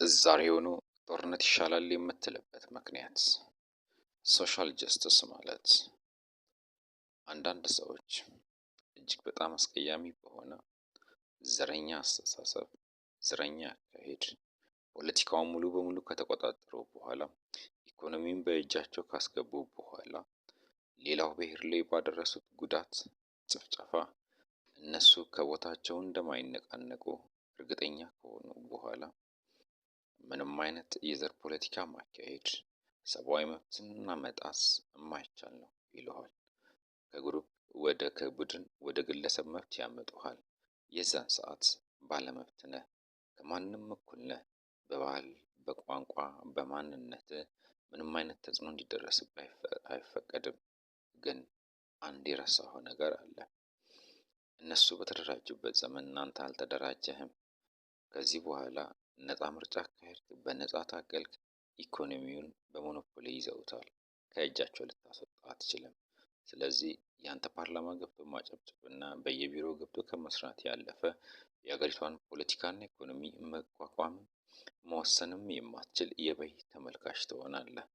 ዛሬውኑ ጦርነት ይሻላል የምትልበት ምክንያት፣ social justice ማለት አንዳንድ ሰዎች እጅግ በጣም አስቀያሚ በሆነ ዘረኛ አስተሳሰብ፣ ዘረኛ አካሄድ ፖለቲካውን ሙሉ በሙሉ ከተቆጣጠሩ በኋላ፣ ኢኮኖሚውን በእጃቸው ካስገቡ በኋላ ሌላው ብሔር ላይ ባደረሱት ጉዳት፣ ጭፍጨፋ እነሱ ከቦታቸው እንደማይነቃነቁ እርግጠኛ ከሆኑ በኋላ ምንም አይነት የዘር ፖለቲካ ማካሄድ፣ ሰብአዊ መብትን መጣስ የማይቻል ነው ይለዋል። ከ group ወደ ከቡድን ወደ ግለሰብ መብት ያመጡሃል። የዛን ሰዓት ባለመብት ነህ፣ ከማንም እኩል ነህ። በባህል፣ በቋንቋ፣ በማንነት ምንም አይነት ተጽዕኖ እንዲደረስብህ አይፈቀድም። ግን አንድ የረሳኸው ነገር አለ። እነሱ በተደራጁበት ዘመን እናንተ አልተደራጀህም። ከዚህ በኋላ ነፃ ምርጫ አካሄድክ፣ በነፃ ታገልክ፣ ኢኮኖሚውን በ monopoly ይዘውታል። ከእጃቸው ልታስወጣ አትችልም። ስለዚህ ያንተ ፓርላማ ገብቶ ማጨብጨብ እና በየቢሮው ገብቶ ከመስራት ያለፈ የሀገሪቷን ፖለቲካና ኢኮኖሚ መቋቋም መወሰንም የማትችል የበይ ተመልካች ትሆናለህ።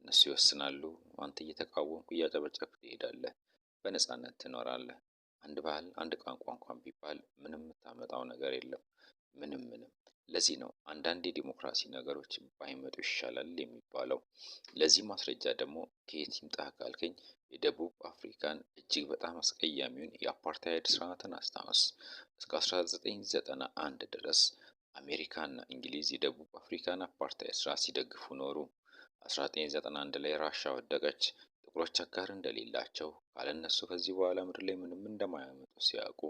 እነሱ ይወስናሉ፣ አንተ እየተቃወምኩ እያጨበጨብክ ትሄዳለህ። በነፃነት ትኖራለህ። አንድ ባህል፣ አንድ ቋንቋ እንኳን ቢባል ምንም የምታመጣው ነገር የለም። ምንም ምንም። ለዚህ ነው አንዳንድ የዲሞክራሲ ነገሮች ባይመጡ ይሻላል የሚባለው። ለዚህ ማስረጃ ደግሞ ከየት ይምጣ ካልከኝ የደቡብ አፍሪካን እጅግ በጣም አስቀያሚውን የአፓርታይድ ስርዓትን አስታውስ። እስከ 1991 ድረስ አሜሪካና እንግሊዝ የደቡብ አፍሪካን አፓርታይድ ስርዓት ሲደግፉ ኖሩ። 1991 ላይ ራሻ ወደቀች። ጥቁሮች አጋር እንደሌላቸው፣ ካለነሱ ከዚህ በኋላ ምድር ላይ ምንም እንደማያመጡ ሲያውቁ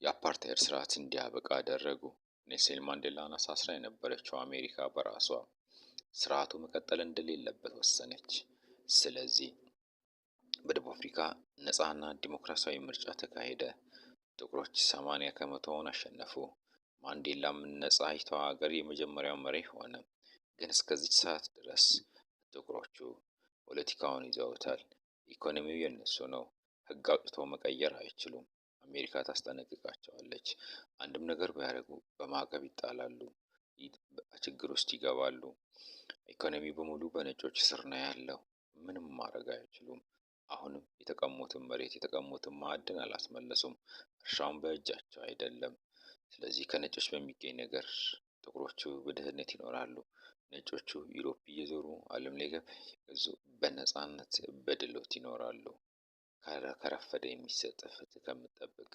የአፓርታይድ ስርዓት እንዲያበቃ አደረጉ። ኔልሰን ማንዴላን አሳስራ የነበረችው አሜሪካ በራሷ ስርዓቱ መቀጠል እንደሌለበት ወሰነች። ስለዚህ በደቡብ አፍሪካ ነፃና ዲሞክራሲያዊ ምርጫ ተካሄደ። ጥቁሮች 80%ውን አሸነፉ። ማንዴላም ነፃይቷ ሀገር የመጀመሪያው መሪ ሆነ። ግን እስከዚች ሰዓት ድረስ ጥቁሮቹ ፖለቲካውን ይዘውታል። ኢኮኖሚው የነሱ ነው። ሕግ አውጥተው መቀየር አይችሉም። አሜሪካ ታስጠነቅቃቸዋለች። አንድም ነገር ቢያደርጉ በማዕቀብ ይጣላሉ፣ ችግር ውስጥ ይገባሉ። ኢኮኖሚ በሙሉ በነጮች ስር ነው ያለው። ምንም ማድረግ አይችሉም። አሁንም የተቀሙትን መሬት፣ የተቀሙትን ማዕድን አላስመለሱም። እርሻውን በእጃቸው አይደለም። ስለዚህ ከነጮች በሚገኝ ነገር ጥቁሮቹ በድህነት ይኖራሉ። ነጮቹ Europe እየዞሩ ዓለም ላይ ገበያ እየገዙ በነፃነት በድሎት ይኖራሉ። ከረፈደ የሚሰጥ ፍትህ ከምትጠብቅ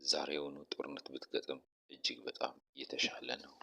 ዛሬውኑ ጦርነት ብትገጥም እጅግ በጣም የተሻለ ነው።